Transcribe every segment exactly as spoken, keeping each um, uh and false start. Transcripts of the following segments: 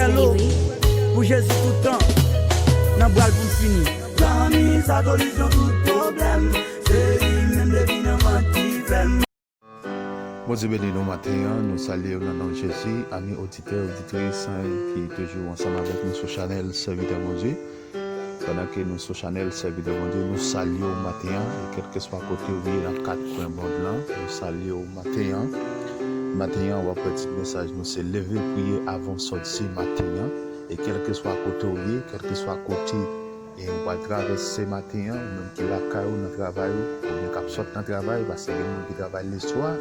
Pou Jezi tout tan, nan bra l pou n fini. Zanmi, sa solizyon tout pwoblèm, se li menm depi nan vant ti fè m. Bondye beni nou maten an, nou salye w nan non Jezi, ami oditè, oditris, eh, ki toujou ansanm avèk nou sou chanèl Sèvitè Bondye. Pandan ke nou sou chanèl Sèvitè Bondye, nou salye w maten an, e kèlkeswa kote w ye nan kat kwen mond lan, nou salye w maten an. Maten an, w ap wè tit mesaj nou se leve priye avan w sòti maten an, e kèlkeswa kote w ye, kèlkeswa kote e ou pral travèse maten an, ou menm ki lakay ou, nan travay ou, oubyen k ap sot nan travay, paske gen moun ki travay leswa,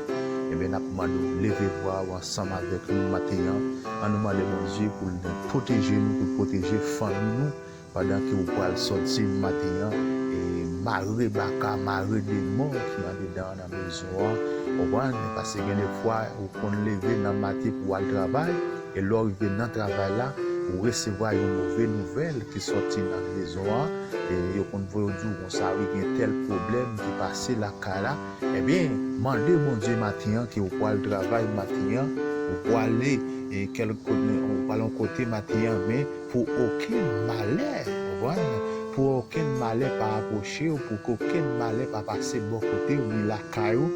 ebyen, n ap mande w leve vwa w ansanm avèk nou maten an. Ann nou mande Bondye pou l pwoteje nou, pou l pwoteje fanmi nou, pandan ke ou pral sòti maten an, e mare baka, mare demon ki andedan an nan mezon an, konprann? Paske gen de fwa, ou konn leve nan maten pou w al travay, e lè w rive nan travay la, ou resevwa yon move nouvèl ki sòti nan mezon an, e yo konn voye w di w konsa, wi, gen tèl pwoblèm ki pase lakay la. Ebyen, mande Bondye maten an ke ou pral travay maten an, ou prale, e, kèl kote, ou pral yon kote maten an, men pou okenn malè, ou konprann? Pou okenn malè pa apwoche w, pou ke okenn malè pa pase bò kote w, ni lakay ou,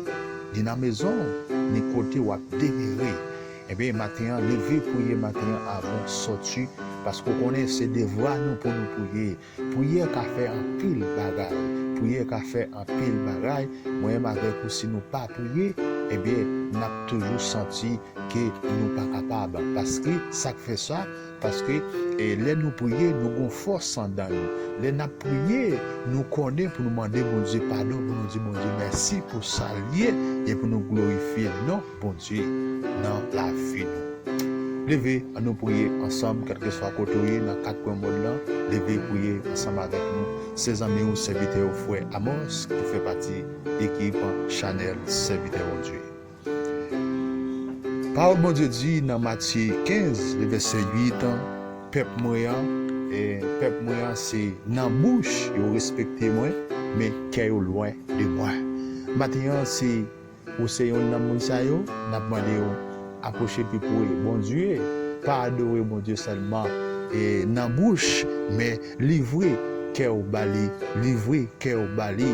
ni nan mezon w, ni kote w ap demere. Ebyen, maten an, leve priye maten an avan w sòti, paske w konnen se devwa nou pou nou priye. Priyè ka fè anpil bagay. Priyè ka fè anpil bagay. Mwen menm avèk ou, si nou pa priye, ebyen, n ap toujou santi ke nou pa kapab. Paske, sa k fè sa, paske, e, lè nou priye, nou gon fòs anndan nou. Lè n ap priye, nou konnen pou nou mande Bondye padon, pou nou di Bondye mèsi pou sa l ye, e pou nou glorifye non Bondye nan lavi nou. Leve, ann nou priye ansanm, kèlkeswa kote w ye, nan kat kwen mond lan, leve priye ansanm avèk nou. Se zanmi w, sèvitè w, frè Amos, ki fè pati ekip chanèl Sèvitè Bondye. Pawòl Bondye di nan Matye kenz, le vèsè uit, pèp mwen an, e pèp mwen an se nan bouch yo respekte mwen, men kè yo lwen de mwen. Maten an, si ou se youn nan moun sa yo, n ap mande w apwoche pi pre Bondye, pa adore Bondye sèlman, e, nan bouch, men livre kè w ba li, livre kè w ba li,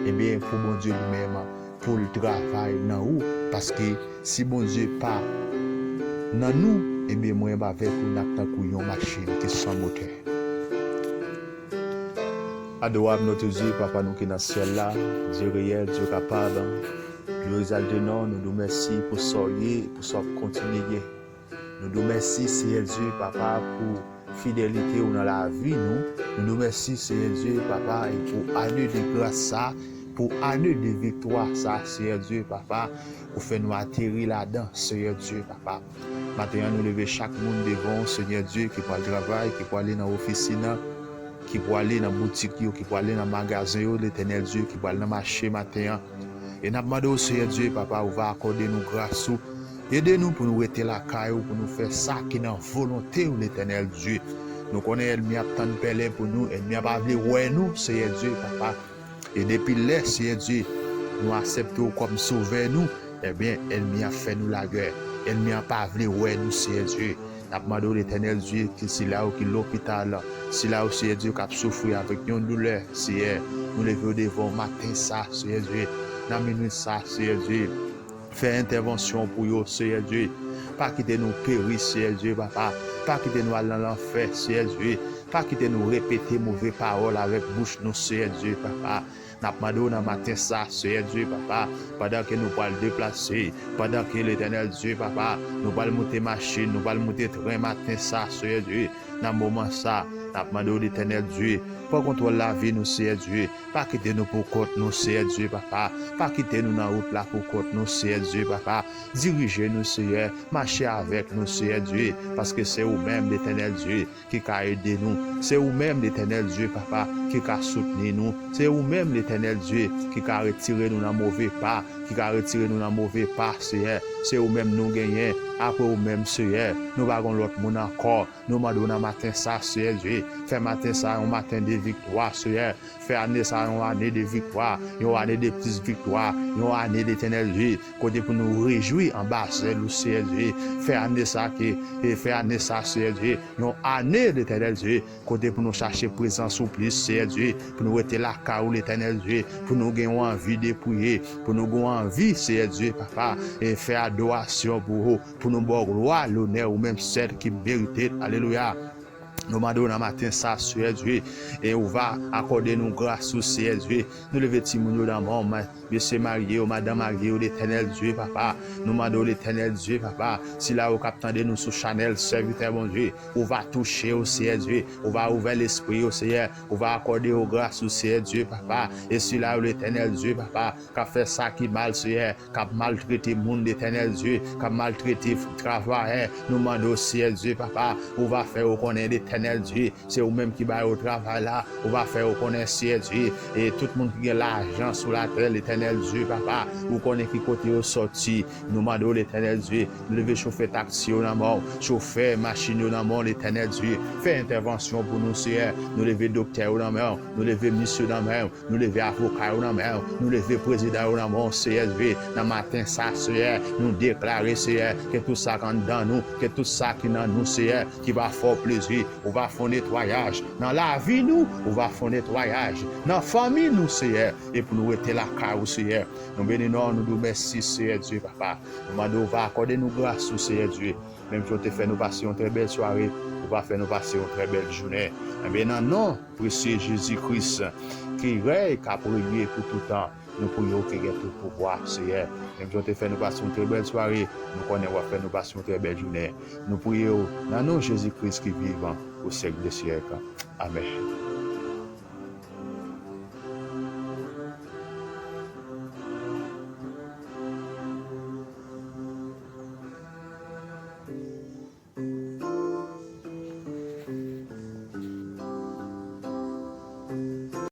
ebyen, pou Bondye li menm, pou l travay nan ou, paske si Bondye pa nan nou, ebyen, mwen avèk ou, n ap tankou yon machin ki san motè. Adorab notre Dieu, Papa nou ki nan syèl la, Dye reyèl, Dye kapab, nou egzalte non, nou di w mèsi pou sa w ye, pou sa w ap kontinye ye. Nou di w mèsi, Seyè Dye, Papa, pou fidelite w nan lavi nou. Nou di w mèsi, Seyè Dye, Papa, e pou ane de gras sa, pou ane de viktwa sa, Seyè Dye, Papa, ou fè nou ateri ladan, Seyè Dye, Papa. Maten an, nou leve chak moun devan w, Seyè Dye, ki pral travay, ki prale nan ofisin nan, ki prale nan boutik yo, ki prale nan magazen yo, Letènèl Dye, ki pral nan mache maten an. E n ap mande w, Seyè Dye, Papa, ou va akòde nou gras ou. Ede nou pou nou rete lakay ou, pou nou fè sa ki nan volonte w, Letènèl Dye. Nou konnen ènmi ap tann pèlen pou nou, ènmi an pa vle wè nou, Seyè Dye, Papa. E depi lè, Seyè Dye, nou aksepte w kòm Sovè nou, ebyen, ènmi an fè nou lagè. Ènmi an pa vle wè nou, Seyè Dye. N ap mande w, Letènèl Dye, ke sila yo ki lopital, sila yo, Seyè Dye, k ap soufri avèk yon doulè, Seyè, nou leve yo devan w maten sa, Seyè Dye, nan minit sa, Seyè Dye. Fè entèvansyon pou yo, Seyè Dye. Pa kite nou peri, Seyè Dye, Papa. Pa kite nou al nan lanfè, Seyè Dye. Pa kite nou repete move pawòl avèk bouch nou, Seyè Dye, Papa. N ap mande w nan maten sa, Seyè Dye, Papa, pandan ke nou pral deplase, pandan ke, Letènèl Dye, Papa, nou pral moute machin, nou pral moute tren maten sa, Seyè Dye, nan moman sa, n ap mande w, Letènèl Dye, pran kontwòl lavi nou, Seyè Dye. Pa kite nou pou kont nou, Seyè Dye, Papa. Pa kite nou nan wout la pou kont nou, Seyè Dye, Papa. Dirije nou, Seyè. Mache avèk nou, Seyè Dye, paske se ou menm, Letènèl Dye, ki ka ede nou. Se ou menm, Letènèl Dye, Papa, ki ka soutni nou. Se ou menm, Letènèl Dye, ki ka retire nou nan move pa, ki ka retire nou nan move pa, Seyè. Se ou menm nou genyen. Apre ou menm, Seyè, nou pa gon lòt moun ankò. Nou mande w nan maten sa, Seyè Dye, fè maten sa yon maten de viktwa, Seyè. Fè ane sa a yon ane de viktwa, yon ane de plis viktwa, yon ane, Letènèl Dye, kote pou nou rejwi anba zèl ou, Seyè Dye. Fè ane sa a ke, e fè ane sa a, Seyè Dye, yon ane, Letènèl Dye, kote pou nou chache prezans ou plis, Seyè Dye, pou nou rete lakay ou, Letènèl Dye, pou nou gen yon anvi de priye, pou nou gen yon anvi, Seyè Dye, papa, e fè adorasyon pou ou, pou nou ba w glwa, lonè, ou menm sèl ki merite l. Alelouya. Nou mande w nan maten sa, Seyè Dye, e ou va akòde nou gras ou, Seyè Dye. Nou leve timoun yo nan men w, mesye marye yo, madanm marye yo, Letènèl Dye, papa. Nou mande w, Letènèl Dye, papa, sila yo k ap tande nou sou chanèl Sèvitè Bondye, ou va touche yo, Seyè Dye. Ou va ouvè lespri yo, Seyè. Ou va akòde yo gras ou, Seyè Dye, papa. E sila yo, Letènèl Dye, papa, k ap fè sa ki mal, Seyè, k ap maltrete moun, Letènèl Dye, k ap maltrete travayè, nou mande w, Seyè Dye, papa, ou va fè yo konnen, Letènèl Dye, se ou menm ki ba yo travay la, ou va fè yo konnen, Seyè Dye, e tout moun ki gen lajan sou latè, Letènèl Dye, papa, ou konnen ki kote yo sòti, nou mande w, Letènèl Dye, nou leve chofè taksi yo nan men w, chofè machin yo nan men w, Letènèl Dye, fè entèvansyon pou nou, Seyè, nou leve doktè yo nan men w, nou leve mis yo nan men w, nou leve avoka yo nan men w, nou leve prezidan yo nan men w, Seyè Dye. Nan maten sa, Seyè, nou deklare, Seyè, ke tout sa k anndan nou, ke tout sa ki nan nou, Seyè, ki pa fè w plezi, ou va fè yon netwayaj nan lavi nou, ou va fè yon netwayaj nan fanmi nou, Seyè, e pou nou rete lakay ou, Seyè. Nou beni non w, nou di w mèsi, Seyè Dye, papa. Nou mande w va akòde nou gras ou, Seyè Dye. Menm jan w te fè nou pase yon trè bèl sware, ou va fè nou pase yon trè bèl jounen. Enben, nan non presye Jezi Kris, ki rèy, k ap renye pou tout tan, nou priye w ki gen tout pouvwa, Seyè. Menm jan w te fè nou pase yon trè bèl sware, nou konnen w ap fè nou pase yon trè bèl jounen. Nou priye w nan non Jezi Kris ki vivan pou syèk de syèk. Amèn.